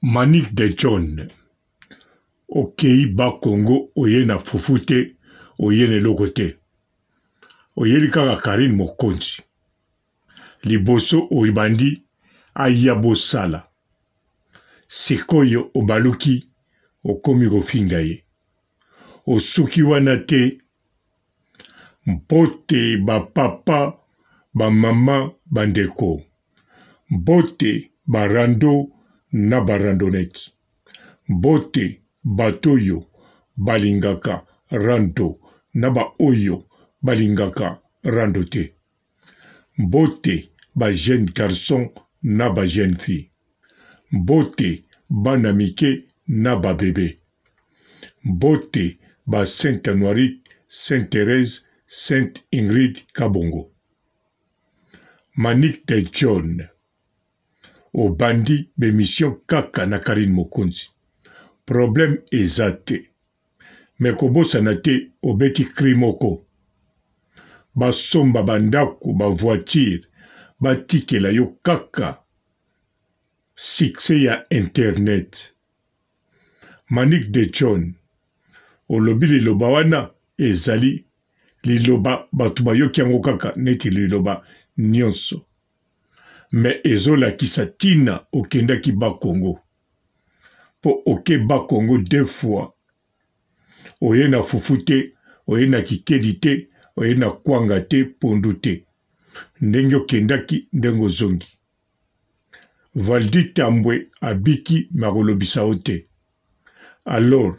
Manick de John okeyi bas Congo oye na fufu te oye na eloko te oyeli kaka Carine mokonzi liboso obandi aya bosala sikoyo obaluki okomi kofinga ye osuki wana te mbote ba papa ba mama ba ndeko Mbote ba rando na ba randonnettes. Mbote bato oyo balingaka rando na ba oyo balingaka rando te. Mbote ba jeunes garçons na ba jeunes filles. Mbote bana mike na ba bebes. Mbote ba Sainte Anuarite, Sainte Therèse, Sainte Ingrid Kabongo. Manick de John obandi b'emission kaka na Carine Mokonzi problème eza te mais kobosana te obeti cri moko basomba ba ndaku ba voiture batikela yo kaka succès ya internet Manick de John olobi liloba wana ezali liloba batu bayoki yango kaka neti liloba nionso mais ezolakisa tina okendaki bas congo po oke bas congo deux fois oye na fufu te oye na kikedi te oye na kwanga te pondu te ndenge okendaki ndenge ozongi Valdy Tambwe abiki mais akolobisa yo te alors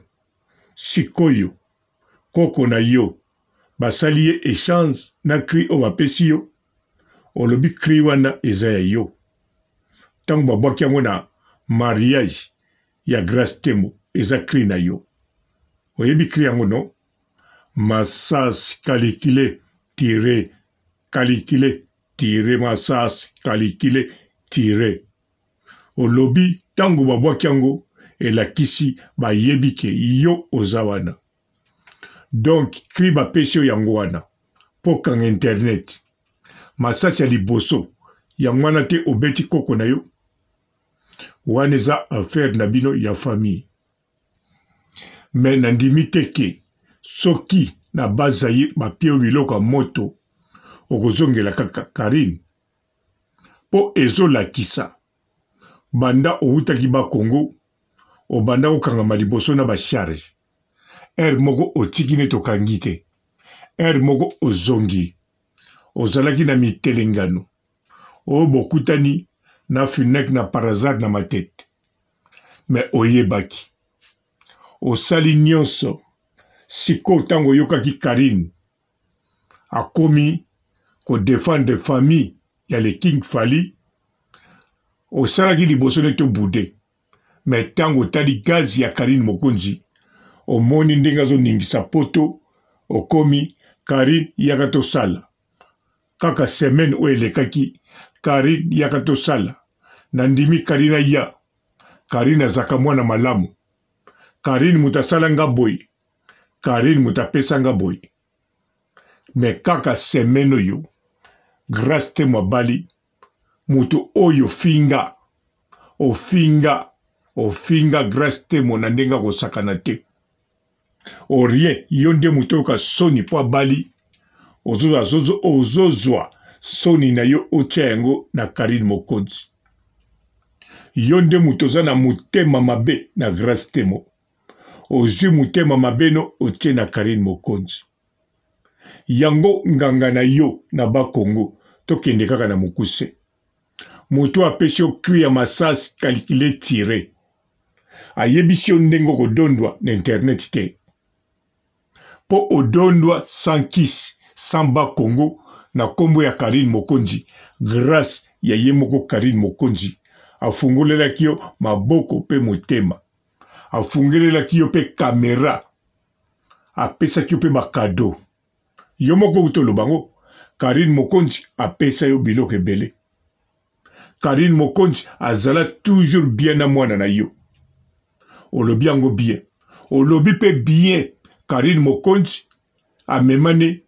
sikoyo koko na yo basali ye echange na cri oyo bapesi yo olobi cri wana eza ya yo tango babwaki yango na mariage ya Grace Temo eza cri na yo oyebi cri yango non masasi kalikile tire kalikile tire masasi kalikile tire olobi tango babwaki yango elakisi bayebi ke yo oza wana donc cri bapesi yo yango wana po okanga internet masasi ya liboso yango wana te obeti koko na yo wana eza affaire na bino ya famille mais nandimi te ke soki na bas zaïre bapie yo biloko ya moto okozongela kaka Carine po ezolakisa banda owutaki bas Congo obanda kokangama liboso na ba charge heure moko otiki neti okangi te heure moko ozongi ozalaki na mitelengano oyo bokutani na Funec na par hasard na Matete mais oyebaki osali nionso sikoyo tango oyokaki Carine akomi ko defendre famille ya le king Fally osalaki liboso neti obude mais tango otali gaz ya Carine Mokonzi omoni ndenge azo ningisa poto okomi Carine yaka tosala kaka semaine oyo elekaki Carine yaka tosala nandimi Carine aya Carine azalaka mwana malamu Carine moto asala nga boye Carine moto apesa nga boye mais kaka semaine oyo Grace Temo abali moto oyo ofinga ofinga ofinga Grace Temo na ndenge akosakana te o rien yo nde moto oyoka soni mpo abali ozozwa soni na yo otia yango na Carine Mokonzi yo nde moto oza na motema mabe na Grace Temo ozwi motema mabe no otie na Carine Mokonzi yango nganga na yo na ba Congo tokende kaka na mokuse moto apesi yo cri ya masasi calcule tire ayebisi yo ndenge okodondwa na internet te mpo odondwa sans kisi sans ba Congo na kombo ya Carine Mokonzi grace ya ye moko Carine Mokonzi afungolelaki yo maboko mpe motema afungelelaki yo mpe kamera apesaki yo mpe bakado yo moko uta oloba yango Carine Mokonzi apesa yo biloko ebele Carine Mokonzi azala toujours bien na mwana na yo olobi yango bien olobi mpe bien Carine Mokonzi amemani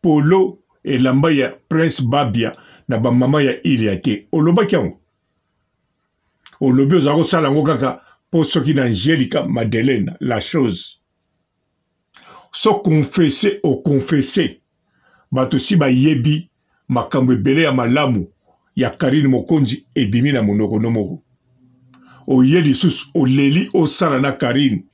polo elamba ya Prince Babia na bamama ya Ilia te olobaki yango. Olobi oza kosala yango kaka mpo soki na Angelica Madelena la chose. So confesse o confesse bato si bayebi makambo ebele ya malamu ya Carine Mokonzi ebimi na monoko no moko. Oye lisusu oleli osala na Carine,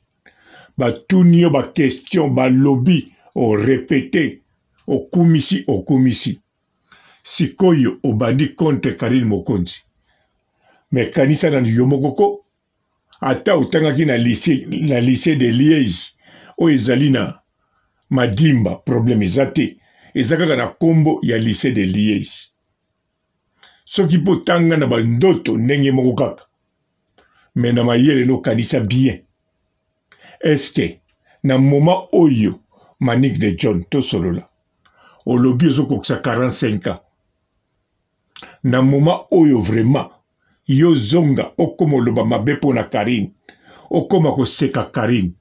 batuni yo ba question balobi o repete okumisi okumisi. Sikoyo obandi contre Carine Mokonzi. Mais kanisa nanu yo moko ko ata otangaki na lycée, na lycée de Liège oyo ezali na Madimba, problème eza te, eza kaka na kombo ya lycée de Liège. Soki mpe otanga na bandoto ndenge moko kaka, mais na mayele nokanisa bien. Est-ce que na moment oyo Manick de John tosolola, olobi ozokokisa 45 ans, na moment oyo vraiment yo zonga okoma oloba mabe mpo na Carine, okoma koseka Carine,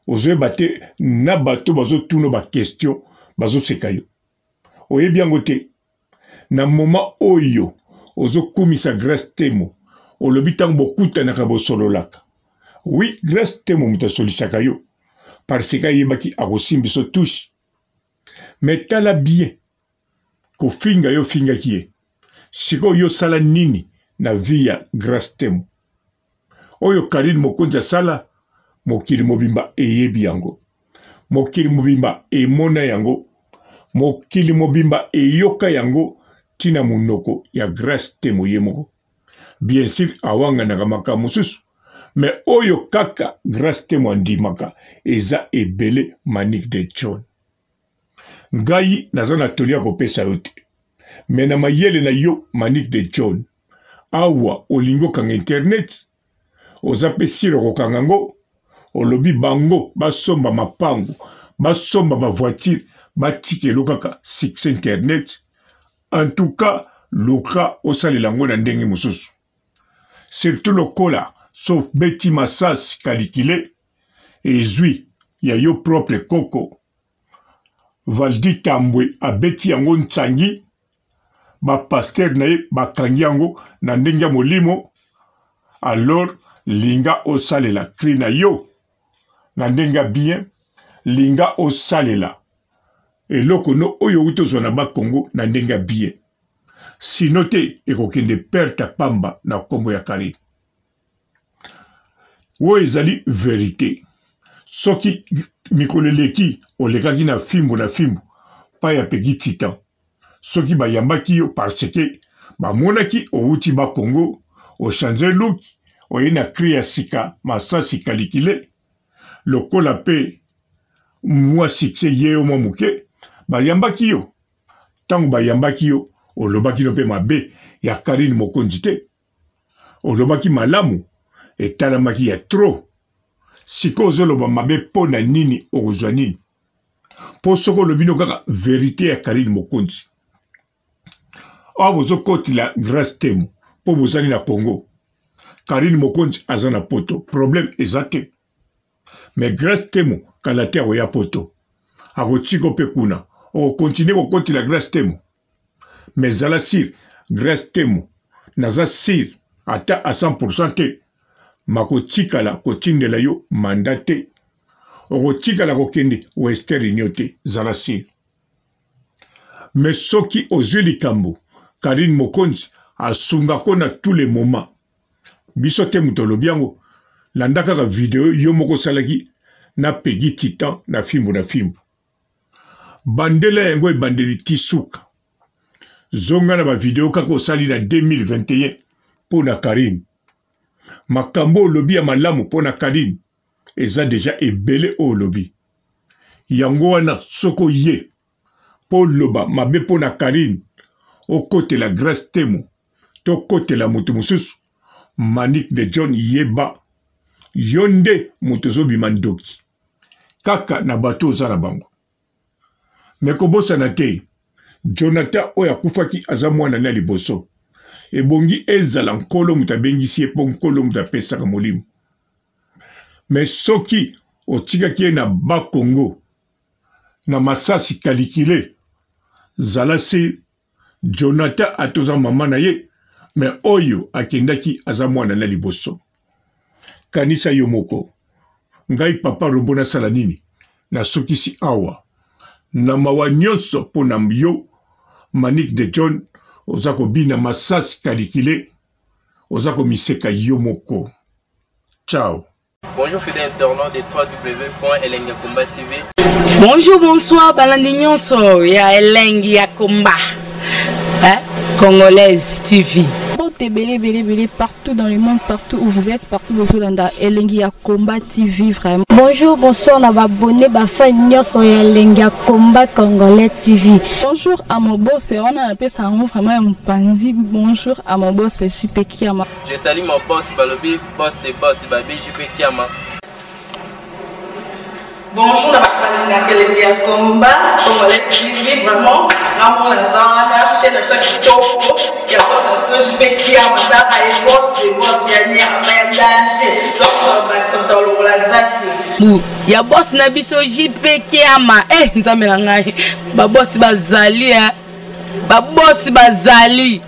ozoyeba te na bato bazotuna ba question bazoseka yo, oyebi yango te. Na moment oyo ozokumisa Grace Temo, olobi ntango bokutanaka bosololaka. Oui, Grace Temo moto asolisaka yo parce que ayebaki akosimbiso touche. Mais tala bien, kofinga yo ofingaki ye, sikoyo yo osala nini na vie ya Grace Temo? Oyo Carine Mokonzi asala, mokili mobimba eyebi yango, mokili mobimba emona yango, mokili mobimba eyoka yango tina monoko ya Grace Temo ye moko. Bien sûr awanganaka makambo mosusu, mais oyo kaka Grace Temo andimaka eza ebele. Manick de John, ngai naza na toli ya kopesa yo te, mais na mayele na yo Manick de John, awa olingi okanga internet, oza pe sire okokanga ngo. Olobi bango basomba mapango, basomba ba voiture, batikelo kaka succès internet. En tout cas luka osalela yango na ndenge mosusu, surtout lokola so beti masasi kalikile ezwi ya yo propre koko Valdy Tambwe abeti yango nsangi, ba pasteur na ye bakangi yango na ndenge ya molimo. Alors linga osalela cri na yo na ndenge ya bien, linga osalela eloko no oyo outi ozwa na ba Congo na ndenge ya bien, sino te ekokende perte pamba na kombo ya Carine. Oyo ezali verite. Soki mikolo eleki olekaki na fimbu na fimbu pa ya Peggy Titan, soki bayambaki yo parce que bamonaki owuti ba Congo, ochange look, oye na cri ya sika masasi kalikile, lokola pe mua succès ye yo mwa moke, bayambaki yo. Tango bayambaki yo olobaki no pe mabe ya Carine Mokonzi te. Olobaki malamu etalamaki ya trop. Sikoyo ozoloba mabe po na nini? Okozwa nini? Po soki olobi no kaka verite ya Carine Mokonzi, awa bozokotela Grace Temo po bozali na Congo, Carine Mokonzi aza na poto, problème eza te. Mais Grace Temo kala te akoya poto, akotiko pe kuna, okokontinue kokotela Grace Temo? Mais zala sur Grace Temo, naza sur ata à 100% te, makotikala kotindela yo mandat te, okotikala kokende Western Union te, zala sur. Mais soki ozwi likambo Carine Mokonzi asunga ko na tous les moments, biso te moto olobi yango, landa kaka video yo moko osalaki na Peggy Titan na fimbu na fimbu. Bandela yango ebandeli ti suka. Zonga na ba video kaka osali na 2021 mpo na Carine. Makambo olobi ya malamu mpo na Carine eza deja ebele oyo olobi. Yango wana soki oye mpo oloba mabe mpo na Carine, okotela Grace Temo to kotela moto mosusu, Manick de John yeba yo nde moto ozobima ndoki kaka na bato oza na bango. Me kobosana te Jonathan oyo akufaki aza mwana na liboso. Ebongi ezala Nkolo moto abengisi ye mpo Nkolo moto apesaka molimo. Me soki otikaki ye na Bakongo na masasi kalikile, zala se Jonathan atoza mama na ye. Mais oyo akendaki aza mwana na liboso. Kanisa yo moko. Ngai papa robot nasala nini? Nasukisi awa. Na mawa nyonso mpo na yo Manick de John oza kobina masasi kalikile oza komiseka yo moko. Ciao. Bonjour fidèle internaute de www.elengiyakomba TV. Bonjour, bonsoir, balandi nyonso ya Elengi ya Komba. Hein? Congolaise TV. Mbote ebele ebele ebele partout dans le monde, partout où vous êtes, partout bozolanda Elengi ya Combat TV vraiment. Bonjour, bonsoir na ba abonné ba fan nyonso ya Elengi ya Combat Congolais TV. Bonjour à mon boss, wana napesa yango vraiment ya mopanzi. Bonjour à mon boss JP Kiama. Je salue mon boss balobi boss de boss babi JP Kiama. Bonjour na bato balingaka elengi ya combat congolais TV vraiment ngamona naza wana chaîne na biso ya kitoko ya boss na biso JP Kiama tala ye boss de boss ya nyama ya danger donc bakisa moto alongola zaki bu ya boss na biso JP Kiama eh nzambe na ngai ba boss bazali eh ba boss bazali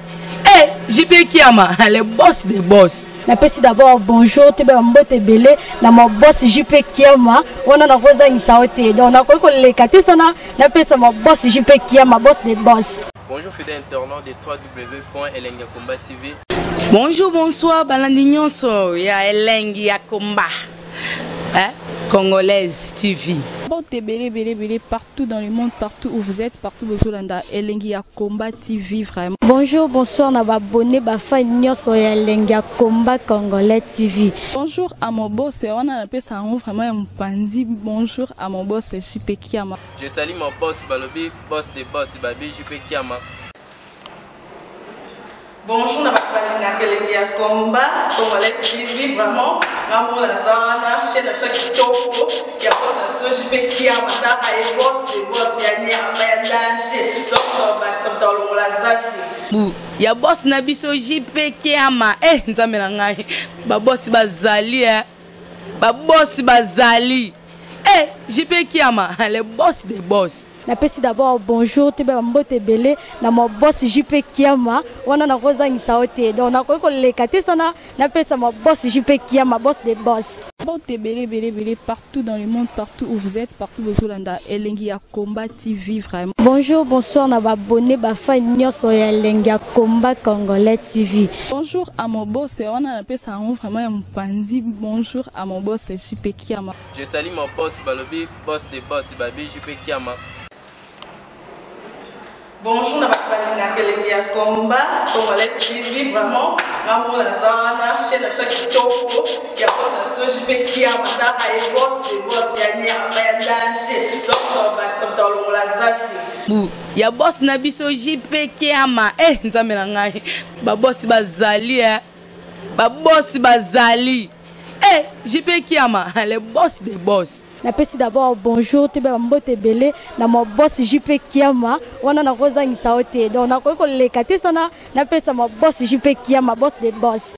eh JP Kiama le boss de boss. Napesi d'abord bonjour toyeba mbote ebele na ma boss JP Kiama wana nakozangisa yo te donc nakoki koleka te sana napesa ma boss JP Kiama boss de boss. Bonjour fidèle internaute de www.elengiyakomba TV. Bonjour, bonsoir, balandi nyonso ya Elengi ya Komba. Hein? Congolaise TV. Mbote ebele ebele ebele partout dans le monde, partout où vous êtes, partout bozolanda Elengi ya Combat TV vraiment. Bonjour, bonsoir na ba abonné ba fan nyonso ya Elengi ya Combat Congolais TV. Bonjour à mon boss, wana napesa yango vraiment ya mopanzi. Bonjour à mon boss JP Kiama. Je salue mon boss balobi boss de boss babi JP Kiama. Bonjour na bato balingaka elengi ya combat congolais TV vraiment ngamona naza wana chaîne na biso ya kitoko ya boss na biso JP Kiama tala ye boss de boss ya nyama ya danger donc bakisa moto alongola zaki bu ya boss na biso JP Kiama eh nzambe na ngai ba boss bazali eh ba boss bazali eh JP Kiama le boss de boss. Napesi d'abord bonjour toyeba mbote ebele na ma boss JP Kiama wana nakozangisa yo te donc nakoki koleka te sana napesa ma boss JP Kiama boss de boss. Mbote ebele ebele ebele partout dans le monde, partout où vous êtes, partout bozolanda Elengi ya Combat TV vraiment. Bonjour, bonsoir na ba abonné ba fan nyonso ya Elengi ya Combat Congolais TV. Bonjour à mon boss, wana napesa yango vraiment ya mopanzi. Bonjour à mon boss JP Kiama. Je salue mon boss balobi boss de boss babi JP Kiama. Bonjour na bato balingaka elengi ya combat congolais TV vraiment ngamona naza wana chaîne na biso ya kitoko ya boss na biso JP Kiama tala ye boss de boss ya nyama ya danger donc bakisa moto alongola zaki bu ya boss na biso JP Kiama eh nzambe na ngai ba boss bazali eh ba boss bazali eh JP Kiama le boss de boss. Napesi d'abord bonjour toyeba mbote ebele na ma boss JP Kiama wana nakozangisa yo te donc nakoki koleka te sana napesa ma boss JP Kiama boss de boss.